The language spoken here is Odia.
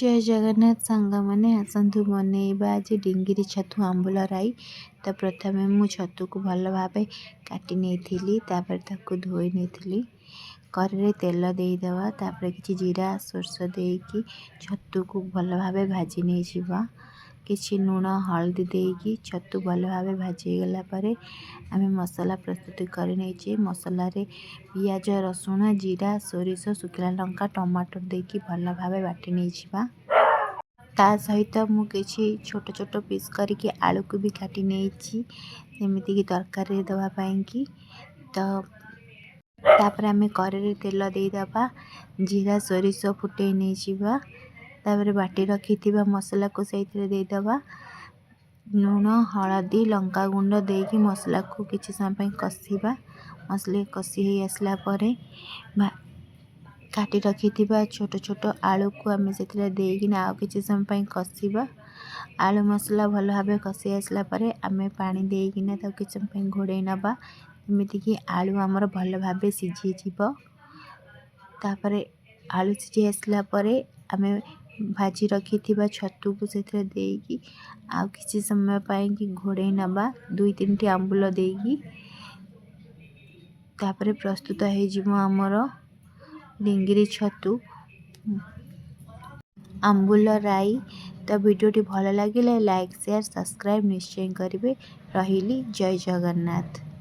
ଜୟ ଜଗନ୍ନାଥ ସାଙ୍ଗମାନେ, ଆସନ୍ତୁ ବନେଇବା ଆଜି ଡିଙ୍ଗିରି ଛତୁ ଆମ୍ବୁଲ ରାଇ। ତ ପ୍ରଥମେ ମୁଁ ଛତୁକୁ ଭଲ ଭାବେ କାଟି ନେଇଥିଲି, ତାପରେ ତାକୁ ଧୋଇ ନେଇଥିଲି। କରେଇରେ ତେଲ ଦେଇଦେବା, ତାପରେ କିଛି ଜିରା ସୋରିଷ ଦେଇକି ଛତୁକୁ ଭଲ ଭାବେ ଭାଜି ନେଇଯିବା। କିଛି ଲୁଣ ହଳଦୀ ଦେଇକି ଛତୁ ଭଲ ଭାବେ ଭାଜି ହେଇଗଲା ପରେ ଆମେ ମସଲା ପ୍ରସ୍ତୁତି କରି ନେଇଛେ। ମସଲାରେ ପିଆଜ, ରସୁଣ, ଜିରା, ସୋରିଷ, ଶୁଖିଲା ଲଙ୍କା, ଟମାଟୋ ଦେଇକି ଭଲ ଭାବେ ବାଟି ନେଇଯିବା। ତା ସହିତ ମୁଁ କିଛି ଛୋଟ ଛୋଟ ପିସ୍ କରିକି ଆଳୁକୁ ବି କାଟି ନେଇଛି, ଯେମିତିକି ତରକାରୀରେ ଦେବା ପାଇଁକି। ତ ତାପରେ ଆମେ କରେଇରେ ତେଲ ଦେଇଦେବା, ଜିରା ସୋରିଷ ଫୁଟେଇ ନେଇଯିବା। ତାପରେ ବାଟି ରଖିଥିବା ମସଲାକୁ ସେଇଥିରେ ଦେଇଦେବା। ଲୁଣ, ହଳଦୀ, ଲଙ୍କାଗୁଣ୍ଡ ଦେଇକି ମସଲାକୁ କିଛି ସମୟ ପାଇଁ କଷିବା। ମସଲା କଷି ହେଇ ଆସିଲା ପରେ କାଟି ରଖିଥିବା ଛୋଟ ଛୋଟ ଆଳୁକୁ ଆମେ ସେଥିରେ ଦେଇକିନା ଆଉ କିଛି ସମୟ ପାଇଁ କଷିବା। ଆଳୁ ମସଲା ଭଲ ଭାବେ କଷି ଆସିଲା ପରେ ଆମେ ପାଣି ଦେଇକିନା ତାକୁ କିଛି ସମୟ ପାଇଁ ଘୋଡ଼େଇ ନେବା, ଯେମିତିକି ଆଳୁ ଆମର ଭଲ ଭାବେ ସିଝିଯିବ। ତାପରେ ଆଳୁ ସିଝି ଆସିଲା ପରେ ଆମେ ଭାଜି ରଖିଥିବା ଛତୁକୁ ସେଥିରେ ଦେଇକି ଆଉ କିଛି ସମୟ ପାଇଁକି ଘୋଡ଼େଇ ନେବା, ଦୁଇ ତିନିଟି ଆମ୍ବୁଲ ଦେଇକି। ତାପରେ ପ୍ରସ୍ତୁତ ହେଇଯିବ ଆମର ଡିଙ୍ଗିରି ଛତୁ ଆମ୍ବୁଲ ରାଇ। ତ ଭିଡ଼ିଓଟି ଭଲ ଲାଗିଲେ ଲାଇକ୍, ସେୟାର, ସବସ୍କ୍ରାଇବ୍ ନିଶ୍ଚୟ କରିବେ। ରହିଲି, ଜୟ ଜଗନ୍ନାଥ।